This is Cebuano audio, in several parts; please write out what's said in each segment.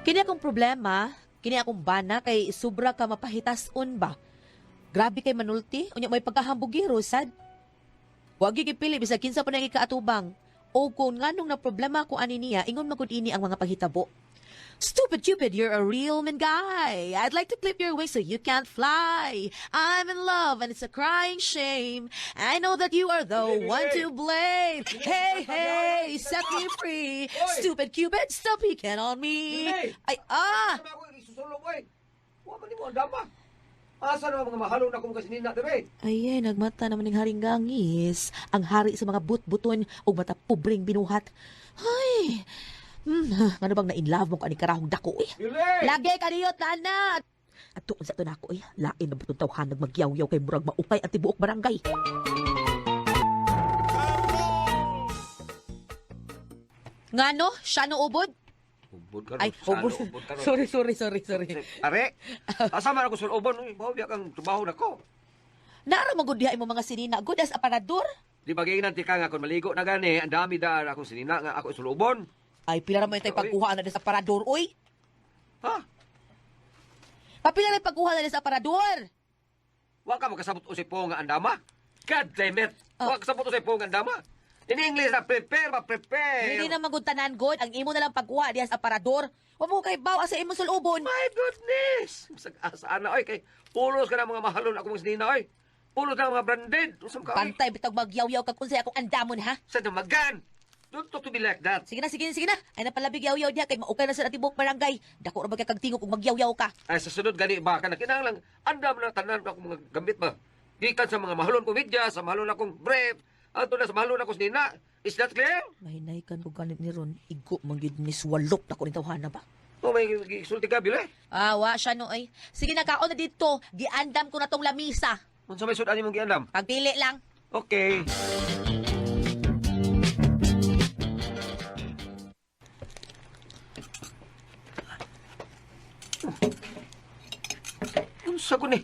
Kini akong problema, kini akong bana kay sobra ka mapahitason ba. Grabe kay manulti, unya may pagkahambugiro sad. Wa gyud gipili bisag kinsa pa nang ikaatubang. O kung nganong na problema ko ani niya, ingon magud ini ang mga paghitabo. Stupid Cupid, you're a real man guy. I'd like to clip your wings so you can't fly. I'm in love and it's a crying shame. I know that you are the one to blame. Hey, hey, set me free. Stupid Cupid, stop peeking on me. Ay, ah! Ano ako isusulong oy? Wa man nimo ang dama. Asa na mga mahalon na akong kasinina dire? Ay, ay, nagmata naman ng haring gangis. Ang hari sa mga but-buton ug mata pobreng binuhat. Ay, ano bang na-in love mo ko ani karahong dako eh? Bili! Lagi kaniyot na na. At tuon sa to nako eh, lain na butong tawhan nagmagyaw-yaw kay murag maukay ang tibuok barangay. Ngano? Siya no ubod? Ubod ka Ay, ubod. Sorry, sorry, sorry, sorry. Are, asa man ako sulobon oy, bawo kang trabaho nako. Naara mo gud diha imo mga sinina. Good as aparador. Di ba giingnan ti ka nga kon maligo na gani, ang dami daan akong sinina nga ako sulobon. Ay, pila ra mo itay pagkuha na sa aparador, oy. Ha? Papila ra pagkuha na sa aparador. Wa ka makasabot usay po nga andama. God damn it. Oh. Wa kasabot usay po nga andama. In English na prepare, ma prepare. Hindi na magud tanan god, ang imo na lang pagkuha diha sa aparador. Wa mo kay baw asa imong sulubon. My goodness! Bisag asa na oy kay pulos ka na mga mahalon ako mga sinina oy. Pulos na mga branded. Usam ka oy. Pantay bitag magyawyaw kag unsay akong andamon ha. Sa dumagan. Don't talk to me like that. Sige na, sige na, sige na. Ay napalabig yaw-yaw diha kay maukay na sa tibok barangay. Dako ra ba kay kag tingog kung magyawyaw ka. Ay sa sunod gani ba ka na kinahanglan andam na tanan ako mga gamit ba. Gikan sa mga mahalon kong medyas, sa mahalon akong brief, ato na sa mahalon akong sinina. Is that clear? Mahinay kan ko ganit ni Ron, igo man gyud ni swalop na ko ni tawhana ba. Oh, may gisulti ka bile. Ah, wa siya no ay. Sige na kaon na dito. Giandam ko na tong lamisa. Unsa may sud-an imong giandam? Pagpili lang. Okay. Unsa ko ni?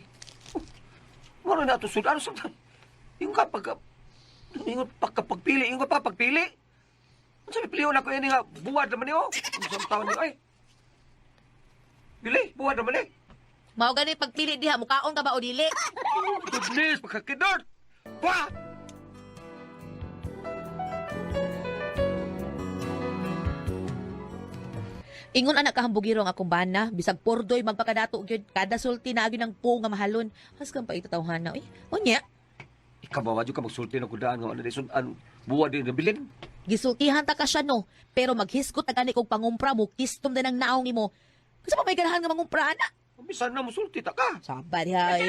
Wala na ito sud-an sa yung kapag yung pagkapagpili, yung pa pagpili. Unsa may piliyon ako ini nga buwad naman niyo? Unsa taon ni oy? Bili, buwad naman ni. Mao gani pagpili diha mukaon ka ba o dili? Goodness, pagkakidort. Wah! Ingon anak kahambugiro ang akong bana, bisag pordoy magpakadato gyud kada sulti na gyud ang po nga mahalon. Haskan pa itawhana oy. Unya, Ikaw ba, wadyo ka magsulti ng kudaan nga ano di sudan, buwad din nabilin. gisultihan ta ka siya no, pero maghisgot ta gani kog pangumpra mo, kistom din ang naong nimo. Kasi pa may ganahan nga mangumpra ana. Bisan na musulti ta ka. Saba diha ay.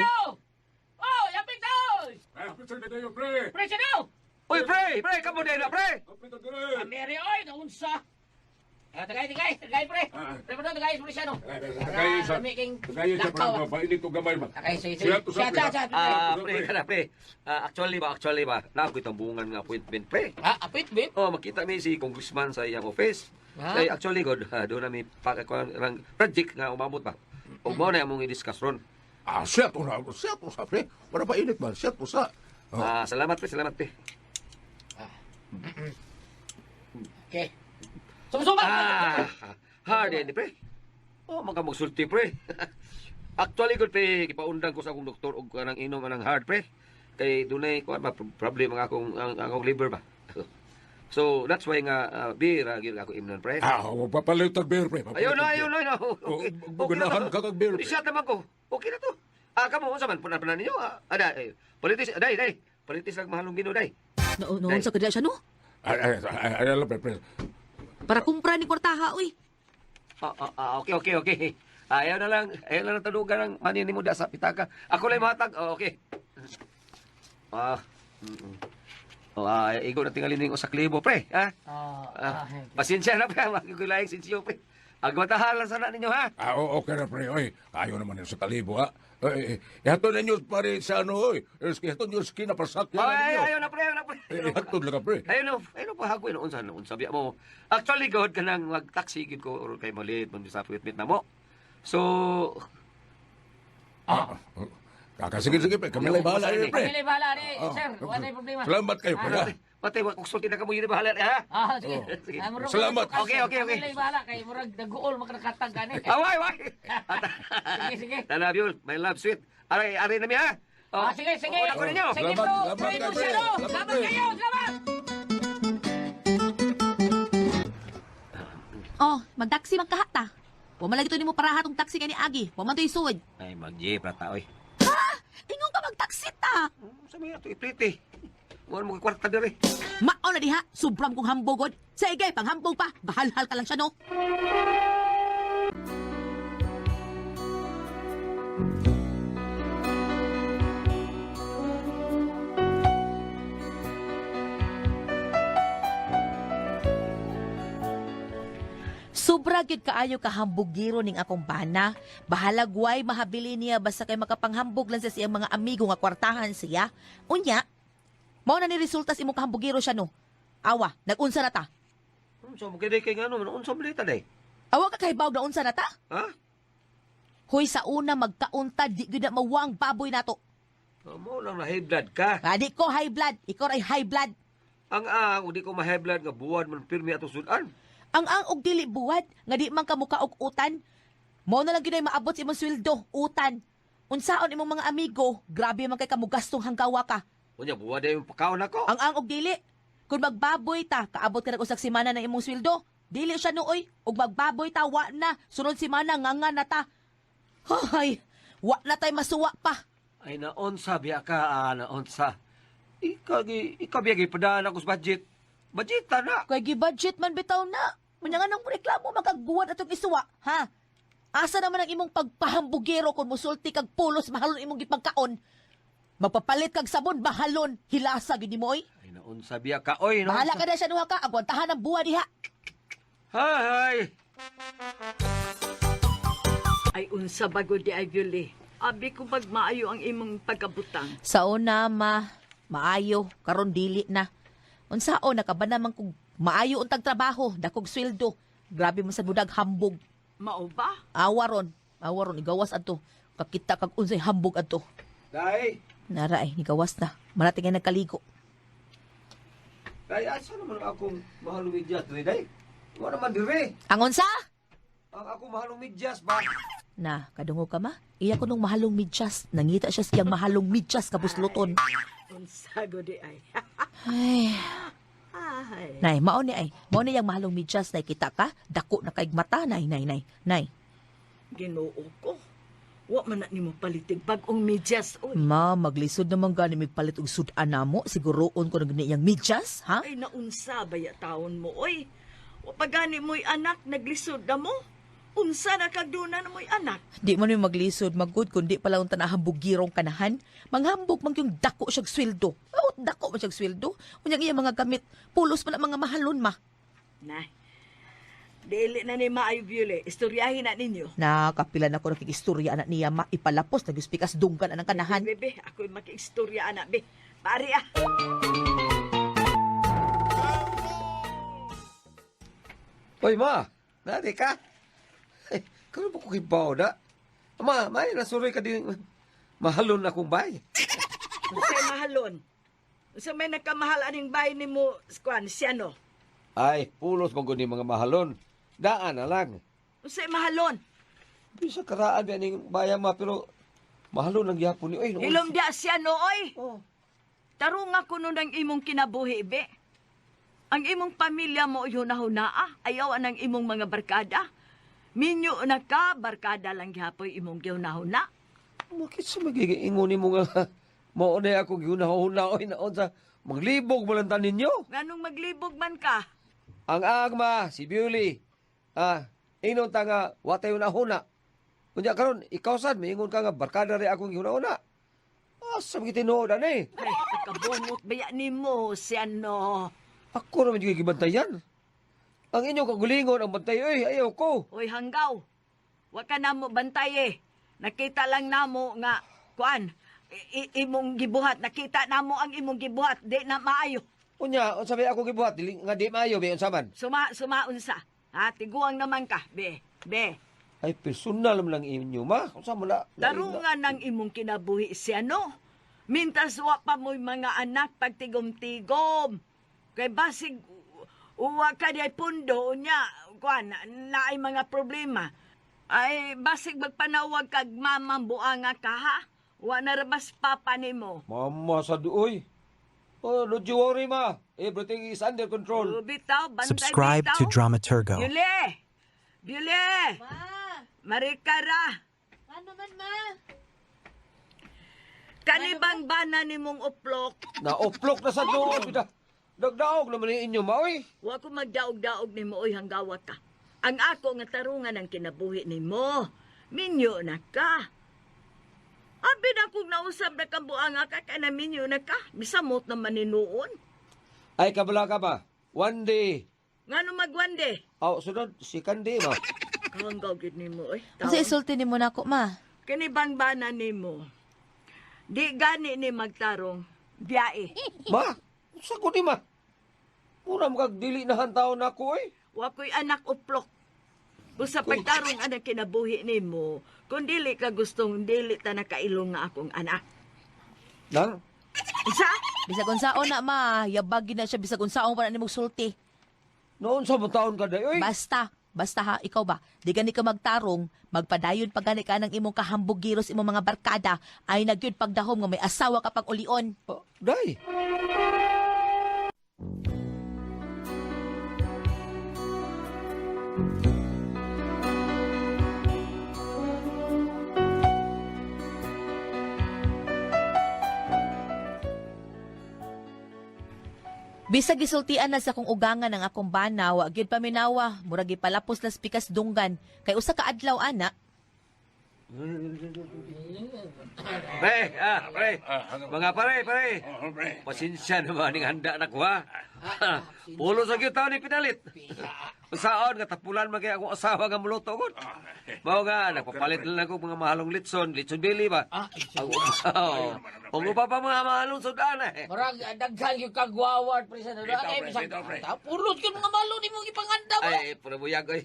Oh, yapit daw! Ay, hapit sa tayo, pre! Pre, siya Uy, pre! Pre, kamo din na, pre! Hapit na dire! Amere, oy, naunsa. Ah, tagay, tagay, tagay, pre. Ah. Pre, pre, tagay, pre, siya, no? Tagay sa tagay sa Lakaw, ah. painit og gamay ba. Tagay, sige, sige. Siya to sa Siya, pre. siya, siya, pre. Ah, pre, kana, pre. Ah, actually ba, naa ko itong bungan nga appointment, pre. Ah, appointment? Oh, makita mi si congressman sa iyang office. Ah. Kay actually god, doon na mi pa project nga umabot ba. Ug mao na among i-discuss ron. Ah, siya to na, siya to sa pre. Wala pa init man, siya to sa. Oh. Ah, salamat pre, salamat pre. Okay. Sumusuma! Ah, hard eh, pre. Oh, maka magsulti pre. Actually good pre, gipaundang ko sa akong doktor og kanang inom anang hard pre. Kay dunay kuan ba problem ang akong ang akong liver ba. So that's why nga beer gyud ako imnon pre. Ah, papalit og beer pre. Ayun na, ayun na, ayun na. Oh, Okay. ganahan na to. ka kag beer, pre. Shot naman ko. Okay na to. Ah, kamo unsa man punan ninyo? Ah, ada, eh, politis, day, day. Politis lang mahalong Ginoo, day. No, no, sa kadila siya no. Ay, ay, ay, ay, ay, pre, pre. Para kumpra ni kwartaha oy. Ah, ah, ah, okay, okay, okay. Ayaw na lang talugan ang money nimo da sa pitaka. Ako lang matag. Oh, okay. Ah. Mm. Oh, igo na tingali ning usa ka libo, pre, ha? Ah, Ah, pasensya na pre, makikulaing sinsyo pre. Agwatahan lang sana ninyo ha. Ah, oo, okay na pre. Oy, kayo naman yun sa kalibo ha. Ay, ihatod ninyo pare sa ano, oy. Ihatod ninyo sa kinapasakyan Ay, ay, ninyo. ayaw na pre, ayaw na pre. Eh, ihatod lang ka pre. Ayun na, ayun na pa hagoy na unsa na unsa biya mo. Actually god kanang mag-taxi gid ko or kay malit man sa appointment na mo. So, Ah, kaka, sige, sige, pre. Kami lang bahala, eh, pre. Kami lang bahala, ni, Ah, sir. Wala tayong problema. Salamat kayo, pre. ha? Patay wa kog sulti na kamo yun bahala ha. Ah, sige. Oh. Sige. Ah, murag- Salamat. Okay. Kami lang bahala kay murag naguol makanakatag gani. Away, way. Sige, sige. Tana Biol, my love sweet. Aray, aray na mi ha. Oh. Ah, sige, sige. Una ko ninyo. Sige, Salamat, bro. salamat, Try mo pre. siya, no? Salamat, Salamat pre. kayo, salamat. Oh, magtaksi man kahata. Wa man lagi to nimo paraha tong taxi kay ni Agi. Wa man to'y suod. Ay, mag-jeep rata oy. Ingon ka magtaksi ta. Sa may ato iplite. Wa mo kwarta diri. Mao na diha, sobram kong hambogod. Sige, panghambog pa. Bahalhal ka lang siya, no? Sobra gyud kaayo kahambugiro ning akong bana. Bahalag way mahabili niya basta kay makapanghambog lang sa siyang mga amigo nga kwartahan siya. Unya, mao na ni resulta sa imong kahambugiro siya no. Awa, nagunsa na ta. Unsa mo kay kay ngano man unsa man ta day? Awa ka kahibawg na unsa na ta? Ha? Hoy sa una magkaunta di gyud na mawa ang baboy nato. Mo lang na high blood ka. Ah, di ko high blood, ikaw ay high blood. Ang ang di ko ma-high blood nga buwan man pirmi atong sudan. Ang ang og dili buwad nga di man ka muka og utan. Mao na lang gyud ay maabot sa imong sweldo, utan. Unsaon imong mga amigo, grabe man kay kamugastong hanggawa ka. Unya buwan day yung pagkaon nako. Ang ang og dili. Kung magbaboy ta, kaabot ka nag usag semana ng imong sweldo. Dili siya nooy. Og magbaboy ta, wa na. Sunod semana, nga nga na ta. Hay, wa na tay masuwa pa. Ay naonsa biya ka, ah, naonsa. Ikaw gi ikaw biya gipadaan ako sa budget. Budget ta na. Kay gi-budget man bitaw na. Munya nga nang reklamo magagbuwan atong isuwa, ha? Asa naman ang imong pagpahambugero kung musulti kag pulos mahalon imong gipagkaon? Magpapalit kag sabon bahalon, hilasa gid nimo oy. Ay naonsa biya ka oy. Naonsa. Bahala ka na siya nuha ka, agwantahan ang buwan diha. Hay. Ay unsa bago di ay Violi. Abi ko pag maayo ang imong pagkabutang. Sa una ma, maayo, karon dili na. Unsaon nakaba naman kog maayo untag trabaho, dakog sweldo. Grabe man sa budag hambog. Mao ba? Awa ron, awa ron igawas adto. Kakita kag unsay hambog adto. Day. Nara ay, nigawas na. Marating ay nagkaligo. Day asa naman ang akong mahalong medyas diri day? Wa naman diri. Ang unsa? Ang akong mahalong medyas ba? Na, kadungog ka ma? Iya ko nung mahalong midyas. Nangita siya siyang mahalong midyas kabusluton. Unsa go di ay. Ay, Ay. nay, mao ni ay. Mao ni yang mahalong midyas nay kita ka. Dako na kaig mata, nay, nay, nay. Nay, Ginoo ko. Wa man na nimo palitig bag-ong medyas oy. ma, maglisod naman gani migpalit og sudan namo. Siguroon ko na gani yang midyas, ha? Ay naunsa baya taon mo oy. Wa pa gani mo'y anak naglisod na mo. Unsa na kagduna na mo'y anak. Di man mi maglisod magud kundi pala unta na hambugirong kanahan. Manghambog man yung dako siyag sweldo. Oh, dako man siyag sweldo. Unyang iya mga gamit, pulos man ang mga mahalon ma. Nay. Dili na ni maayo Violi. Istoryahin na ninyo. Na kapila na ko nakikistorya anak niya ma ipalapos nagispikas dunggan anang kanahan. Bebe, ako'y makiistorya anak be. Pari ah. Oy ma, nari ka. Ay, karon ba ko kibaw na? Ma, may nasuroy ka din. Mahalon akong bay. Unsay mahalon? Unsa may nagkamahal aning bahay nimo kuan siya no? Ay, pulos mong ni mga mahalon. Daan na lang. Unsay mahalon? Bisa karaan ba ning bayan ma pero mahalon lang gyapon ni oy. noon. Hilom dia siya no oy. Oh. Tarunga kuno ng imong kinabuhi be. Ang imong pamilya mo hunahunaa, ayaw ang imong mga barkada. Minyo na ka, barkada lang gihapoy imong gihunahuna. Bakit sa magiging ingon nimo nga mao na ako gihunahuna oy naon sa maglibog mo lang ta ninyo. Nganong maglibog man ka? Ang agma si Bewley. Ah, ingon ta nga wa tayo nahuna. Unya karon ikaw sad miingon ka nga barkada ri akong gihunahuna. Asa ah, tinuod ani? Ay, kabungot baya nimo siya no. Ako naman yung gibantayan. Ang inyong kagulingon ang bantay oy, ayaw ko. Oy hanggaw. Wa ka namo bantay eh. Nakita lang namo nga kuan imong gibuhat nakita namo ang imong gibuhat di na maayo. Unya, unsa may ako gibuhat dili nga di maayo be unsa man? Suma suma unsa. Ha tiguang naman ka be. Be. Ay personal man lang inyo ma. Unsa man na? Tarungan ng imong kinabuhi siya no. Mintas wa pa mo'y mga anak pagtigom-tigom. Kay basig uwa ka di ay pundo nya kuan naay mga problema. Ay basig magpanawag kag mamang buanga ka ha. Wa na ra bas papa nimo. Mama sa duoy. Oh, don't you worry, ma. Everything is under control. Oh, bitaw, bantay Subscribe bitaw. to Dramaturgo. Yuli! Yuli! Ma! Marikara! Ano man, ma? Kanibang bana nimong uplok? Na-uplok na sa duoy. Bida. Dagdaog naman ni inyo, ma, oy. Wa ko magdaog-daog nimo oy hanggawa ka. Ang ako nga tarungan ang kinabuhi nimo. Minyo na ka. Abi na kung nausab na kang buanga ka, kay na minyo na ka. Misamot naman ni noon. Ay, kabala ka ba? One day. Ngano magwande? Aw, sunod, second day, ma. Kahanggaw gid nimo oy. Unsa isulti nimo nako, ma? Kini bang bana nimo? Di gani ni magtarong. Biyae. Ma, sa ko ni, ma? Mura mo kag dili na hantaon ako, oy. Wa ko'y anak uplok. Usa pagtarong anak kinabuhi nimo, kung dili ka gustong dili ta nakailong nga akong anak. Nang? Isa? Bisag unsaon na, ma. Yabag gid na siya bisag unsaon pa na nimo sulti. Noon sa taon ka day, oy. Basta, basta ha, ikaw ba? Di gani ka magtarong, magpadayon pa gani ka ng imong kahambugiros imong mga barkada, ay nagyud pagdahom nga may asawa ka pag ulion. Oh, day. Bisag gisultian na sa kong ugangan ang akong bana, wa gyud paminawa, murag gipalapos las pikas dunggan. Kay usa ka adlaw ana, Pre, ah, pre. Ah, ano? Mga pare, pare. Oh, pre. Pasensya naman ning handa na ko, ha. Pulo sa gyud taon ni pinalit. Saon nga tapulan man kay akong asawa nga muluto gud. Mao nga nagpapalit na lang ako mga mahalong litson, litson bili ba. Ah, Ang oo. Ang upa pa mga mahalong sudan eh. Murag daghan gyud kag gwaward pre sa Bitaw, ay pre, bisag bitaw, pre. pulot gyud mga malo nimo gipanganda mo. Ay, pura buyag oy.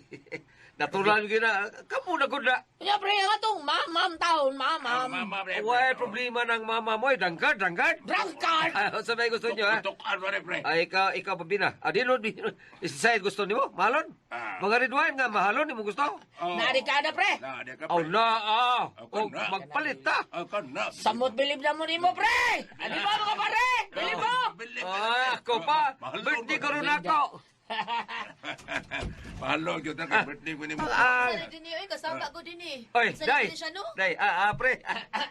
Natural gyud na. Kamo na gud na. Nya pre ang atong mamam taon, mamam. Mama, pre. Way problema ng mama mo, ay dangkad, dangkad. Drunkard. Ay, unsa may gusto niyo ha? Tutukan pa, pre. Ay, ikaw, ikaw pabina. Ah, dino, dino. Isay, gusto nimo? Mahalon? Ah. Mga red wine nga, mahalon, nimo gusto? Oh. Nari ka na pre. Na, di ka, Oh, pre. na, ah. Ako Oh, na. magpalit ta. Ako na. Samot bilib na mo nimo pre. Ano ba mga pare? Bilib mo. Bilib. Ah, ako pa. Mahalon Birthday ko ko. rin ako. Mahalon yun na kay birthday ko nimo. Ah, dinhi oy kasama ko dinhi. Oy, day. Day, ah, ah, pre.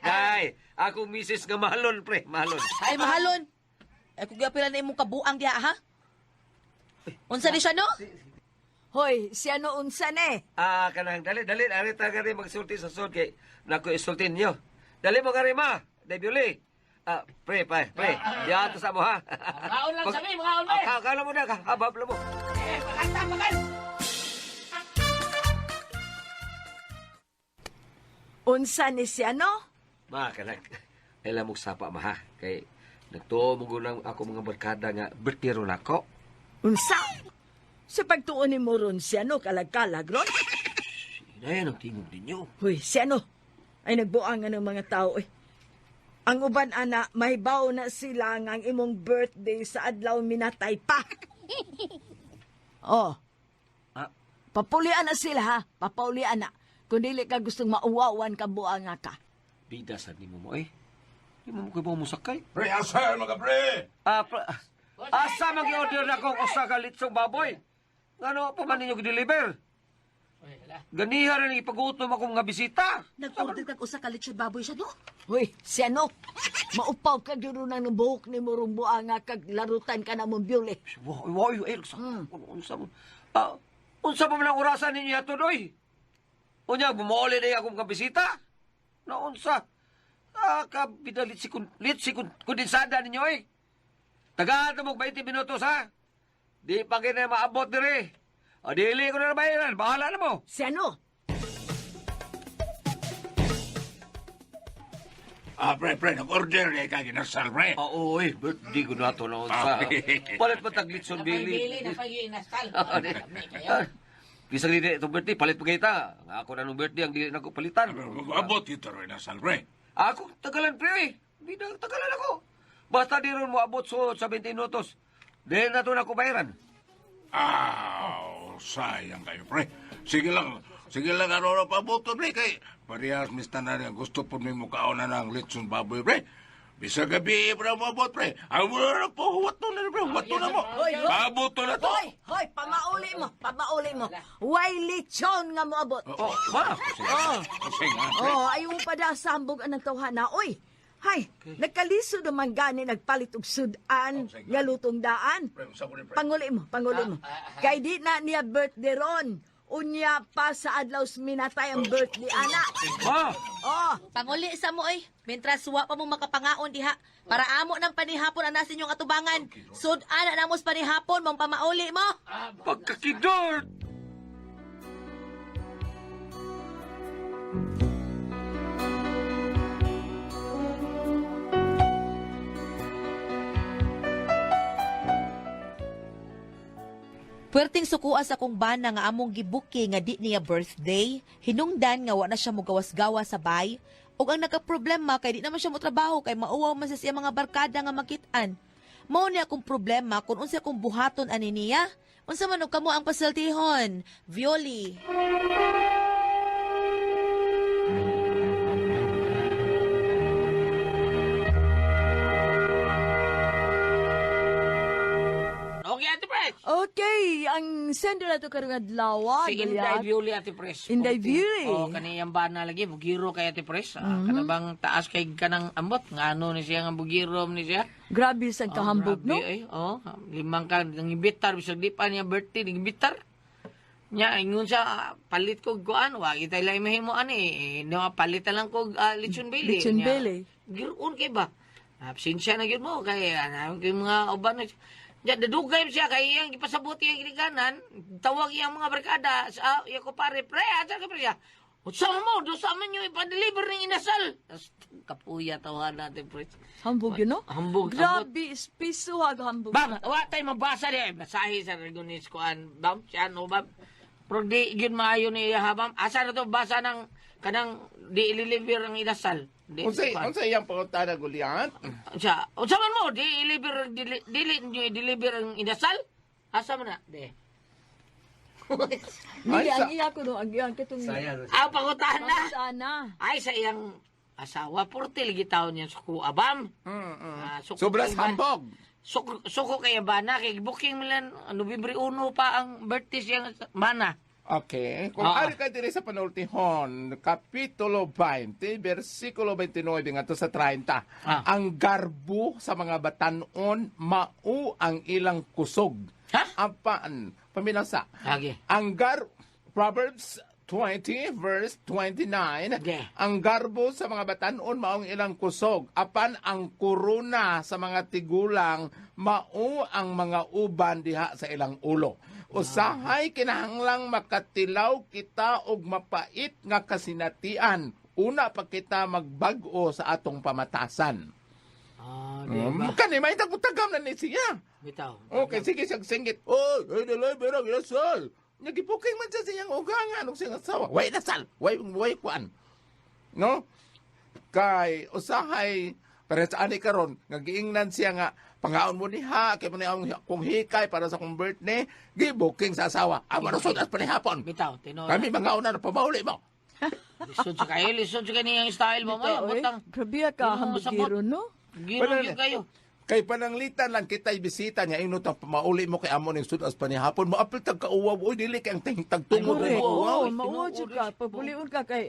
Day, ako misis nga mahalon, pre. Mahalon. Ay mahalon. Ay kung gapila na imong kabuang diha ha. Unsa ni siya no? Hoy, siya no unsa ne? Ah, kanang, dali, dali. Ari ta gari magsulti sa sud kay nako isulti niyo. Dali mo gari ma. Day Biuli. Ah, pre, pre, pre. Diyan to sa mo ha. Mga lang sabi, mga on pre. Ah, kala mo na, habab mo. Eh, pakanta, pakan. Unsa ni siya no? Ma, kanang, alam mo sapa ma ha. Kay, nagtuo mo gunang ako mga barkada nga birthday ron ako. Unsa? Sa pagtuon ni mo ron siya no, kalag-kalag ron? Inayan ang tingog ninyo. Hoy, siya no. Ay nagbuangan ng mga tao eh. Ang uban ana, mahibaw na sila nga ang imong birthday sa adlaw minatay pa. Oh. Ah. Papulian na sila ha. Papaulian na. Kung dili ka gustong mauwawan ka buanga ka. Bida sa nimo mo eh. Di mo mo kayo musakay. Pre, asa mga pre? Ah, asa mag-order na akong usa ka litsong baboy? Ngano pa man ninyo gi-deliver? Ganiha rin ipagutom akong mga bisita. Nag-order kag usa ka lechon baboy siya no? Hoy, siya no. Maupaw ka gyud nang buhok ni mo rong buanga kag larutan ka na mong biyuli. Wow, wow, ay, sa, unsa mo? Ah, unsa pa man ang orasan ninyo yatod, oy? Unya, bumuoli na akong mga bisita. Na unsa? Ah, kabida litsi kun, litsi kun, kondensada ninyo, oy. Tagaan na mo 20 minutos, ha? Di pa kina maabot diri. O, dili ko na bayaran. Bahala na mo. Siya no. Ah, pre, pre, nag-order na ka ginasal, pre. Ah, oo, eh. Birthday ko na ito na unsa. Ah. Palit pa tag litson Napay bili. bili, napay inasal. Ah, di. Ah, Bisag dili itong birthday, palit pa kita. Ang ako na nung birthday, ang dili na ko palitan. Abot ito rin nasal, pre. Ako, tagalan pre, eh. Hindi na, tagalan ako. Basta di ron mo abot so, sa 20 minutos. Di na to na ko bayaran. Aw, sayang kayo, pre. Sige lang. Sige lang, ano na pabuto, pre. Kay parehas, mis tanan nga gusto po may mukhaon na ng litson baboy, pre. Bisa gabi, pre, mabot, pre. Ang muna na po, huwat to na, pre. Huwat to na mo. Hoy, hoy. Pabuto na to. Hoy, hoy, pamauli mo, pamauli mo. Way lechon nga moabot. Oh, ma. Oh. Sige nga, pre. Oh, ayaw mo pa da sambog anang tawhana. Oy, hay, nagkaliso naman gani nagpalit og sudan Oh, sige. nga lutong daan. Pre, unsa ko ni, pre? Panguli mo, panguli mo. Kay di na niya birthday ron. Unya pa sa adlaw minatay ang birthday ana. Ma! Oh, Panguli sa mo oy. Mentras wa pa mo makapangaon diha. Para amo ng panihapon ang nasa inyong atubangan. Sud ana namos panihapon mong pamauli mo. Pagkakidort! Puwerteng sukuas akong bana nga among gibuki nga di niya birthday. Hinungdan nga wa na siya mogawas-gawas sa bay. Ug ang nakaproblema kay di naman siya motrabaho kay mauwaw man sa siya mga barkada nga makit-an. Mao ni akong problema kung unsa akong buhaton ani niya. Unsa man og kamo ang pasultihon? Violi. Okay, Ate Pres. okay, ang sender na to karong adlaw, Si Inday Violi, Ate Pres. Inday Violi. Oh, kaniyang bana lagi bugiro kay Ate Pres. Ah, Kana bang taas kay kanang ambot ngano ni siya nga bugiro ni siya. Grabe sa kahambog, Oh, no? grabe, eh. Oh, limang ka nangibitar bisag di pa niya birthday nangibitar. Nya ingon siya ah, palit ko kuan wa kitay lahi mahimo ani eh, no palit na lang ko lechon belly. Lechon Nya, belly. Giroon kay ba? Absensya na gyud mo kay ano kay mga uban na. Nya dadugay siya kay iyang gipasabot iyang ginikanan, tawag iyang mga barkada sa iya ko pare pre, asa ka pre siya. Unsa mo do sa man nyo ipa-deliver ning inasal. Tas, Kapuya tawahan natin pre. Hambog yun, no? Hambog, Grabe, espiso hag hambog. Bam, wa tay mabasa di. Basahi sa Ragonis kuan. Bam, siya ano bam. Pero di gyud maayo ni iya ha, bam. Asa na to basa ng kanang di ililiver ang inasal. Di Unsay kuan. unsay iyang pangutana Goliath? Unsa unsa man mo di ililiver dili, dili nyo i-deliver ang inasal? Asa man na? Di. Hindi, Ay, ang iya ko, no? Ang iya, katong... Ah, pangutana. Sana. Ay sa iyang asawa portil gitawon niya suko abam. Ah, suko Sobras kay ba- hambog. Suko, suko kay bana kay booking man lang Nobyembre 1 pa ang birthday siyang bana. Okay. Kung Ah. ari ka diri sa panultihon, Kapitulo 20, versikulo 29 ngadto sa 30. Ah. Ang garbo sa mga batanon mao ang ilang kusog. Ha? Apan, paminasa. Age. Ang gar Proverbs 20 verse 29. Okay. Ang garbo sa mga batanon mao ang ilang kusog, apan ang korona sa mga tigulang mao ang mga uban diha sa ilang ulo. Usahay kinahanglang makatilaw kita og mapait nga kasinatian. Una pa kita magbag-o sa atong pamatasan. Ah, di ba? Kani may tagutagam na ni siya. Bitaw. Okay, sige siyang singit. Oh, ay dalay pero inasal. Nagibuking man siya sa iyang ugangan ug siyang asawa. Way nasal, way way kuan. No? Kay usahay para sa ani karon nga giingnan siya nga pangaon mo niha kay mo ni ang kung hikay para sa kong birthday gibuking sa asawa. Amo na sud as panihapon. Bitaw, tinuod. Kami mangaon na pamauli mo. Lisod sa kayo, lisod sa kaniyang style mo mo. Ito, oy. Butang. Grabe ka Hindi mo hambog masabot. giro, no? Giro Wala gyud na. kayo. Kay pananglitan lang kita'y bisita niya inot ang pamauli mo kay amo ning sudas panihapon mo apil tag kauwaw oy dili kay ang tagtungod Correct. mo Oo, uwaw. mauwa jud ka. Pagpulion ka kay...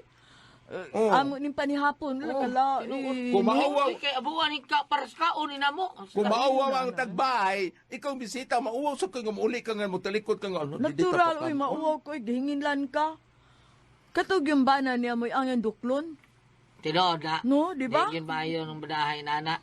Oo. Amo ning panihapon, wala ka la. eh. Kung mauwaw, Uy, kay abuan ni ka para sa kaon ni namo. Kung mauwaw ang tagbay, ikaw ang bisita, mauwaw sa kang uli ka nga, mutalikod ka nga. Ano, di- di Natural, tapakan. oy, mauwaw ko, oy, gihinginlan ka. Katog yung bana niya mo'y ang duklon. Tinuod na. No, di ba? Di gyud maayo ng badahay nana.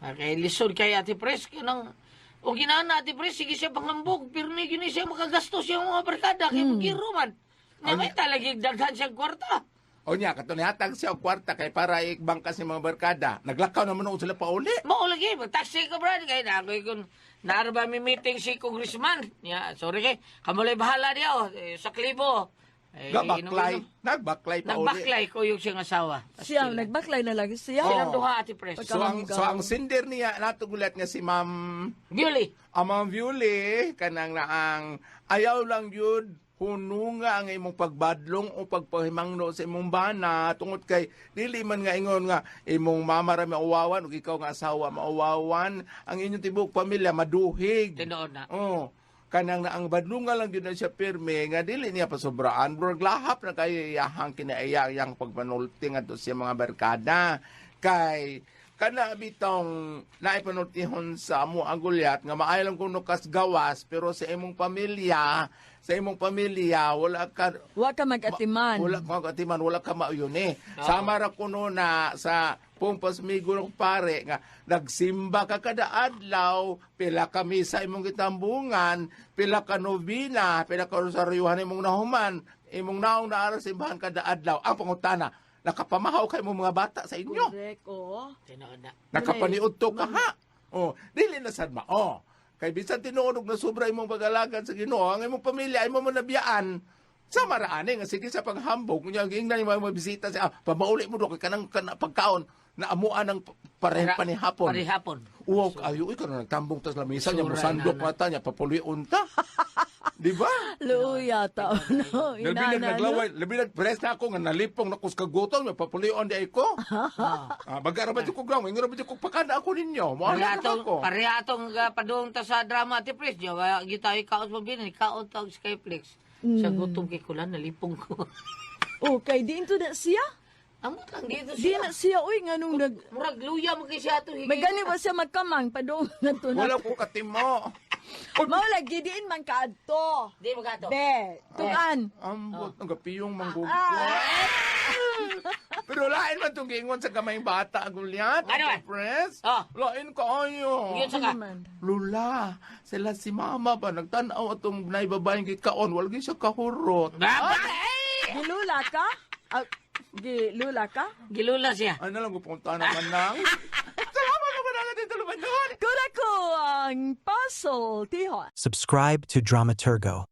Okay, lisod kay Ate Pres kanang o ginana Ate Pres sige siya panghambog pirmi gyud ni siya makagastos yung mga barkada kay giro man. Na may talagi daghan siyang kwarta. O niya, katunihatag siya og kwarta kay para ikbangkas ni mga barkada. Naglakaw naman noon sila pauli. Mao lagi, mag-taxi ko, brad. Kay na ako kung naara ba may meeting si congressman. Ya, sorry kay, kamulay bahala niya oh, eh, sa klibo. Eh, Gabaklay. inom-inom. Nagbaklay pa uli. Nagbaklay ko yung siyang asawa. Siya, nagbaklay na lang siya. Silang duha, Ate Pres. So ang sender niya natugulat nga si Ma'am Yuli. Ang mga viewli, kanang naang ayaw lang yun, hununga ang imong pagbadlong o pagpahimangno sa imong bana tungod kay dili man nga ingon nga imong mama ra mauwawan ug ikaw nga asawa mauwawan ang inyong tibuok pamilya maduhig. Tinuod na. Oh, kanang na ang badlunga lang gyud na siya pirmi nga dili niya pasobraan, murag lahap na kayo iyahang kinaiya iyang pagpanulti ngadto sa mga barkada kay kana bitong naipanultihon sa amo ang gulyat nga maayo lang kuno kas gawas, pero sa imong pamilya wala ka Wa ka mag-atiman. Wala ka katiman, wala ka mauyon eh. Sama ra kuno na sa Pumpas Migo ng pare nga nagsimba ka kada adlaw, pila ka misa imong gitambungan, pila ka novena, pila ka rosaryuhan imong nahuman, imong naong naara simbahan kada adlaw. Ang pangutana, nakapamahaw kay imong mga bata sa inyo. Correct, oo. Tinuod na. Nakapaniudto ka ha. Oh, dili na sad mao. Kay bisan tinuod og nasubra imong pag-alagad sa Ginoo, ang imong pamilya imo mo nabiyaan. Sa maraani nga sige sa paghambog unya giingnan imong mga bisita sa pamauli mo do kay kanang kana pagkaon na amuan ang pareho panihapon. Parehapon. Uwaw kayo, uy, kanang nagtambong tas lamisa niya, Sura musandok na, na. mata niya, papuliun ta. Di ba? Luya ta. No, Labi nag inana, no? naglaway, labi nag press na ako nga nalipong na kus kagutom, papulion di ay ko. Ah, baga ra ba jud ko gaw, ingon ra ba jud ko pakada ako ninyo. Mo Pareha na atong, ako. pareha atong padung ta sa drama, Ate Pres. Diya, wala kita ikaot mo bin, ikaot ta og Skyflex. Sa gutom kay kulan, nalipong ko. Oh, kay diin to na siya. Amot lang dito Di siya. na siya, uy, nga nung nag. Murag luya mo kay siya ato. May gani ba siya magkamang padung na to na. Wala ko katimo. Mao lagi diin man kaadto. Di mo kato. Be, tukan. Ambot ang gapiyong manggug. Pero lain man itong giingon sa gamayng bata, Gulyat. Ano man? Pres. Oh. Lain kaayo. Yun sa ka. Ano man? Lula, sila si mama ba, nagtanaw atong naibabayang gikaon, wala gyud siya kahurot. Baba! Gilula ka? Ah, gilula ka? Gilula siya. Ano lang, pupunta naman nang. Salamat naman ang ating tuluman doon. Kurako ang puzzle, tiho. Subscribe to Dramaturgo.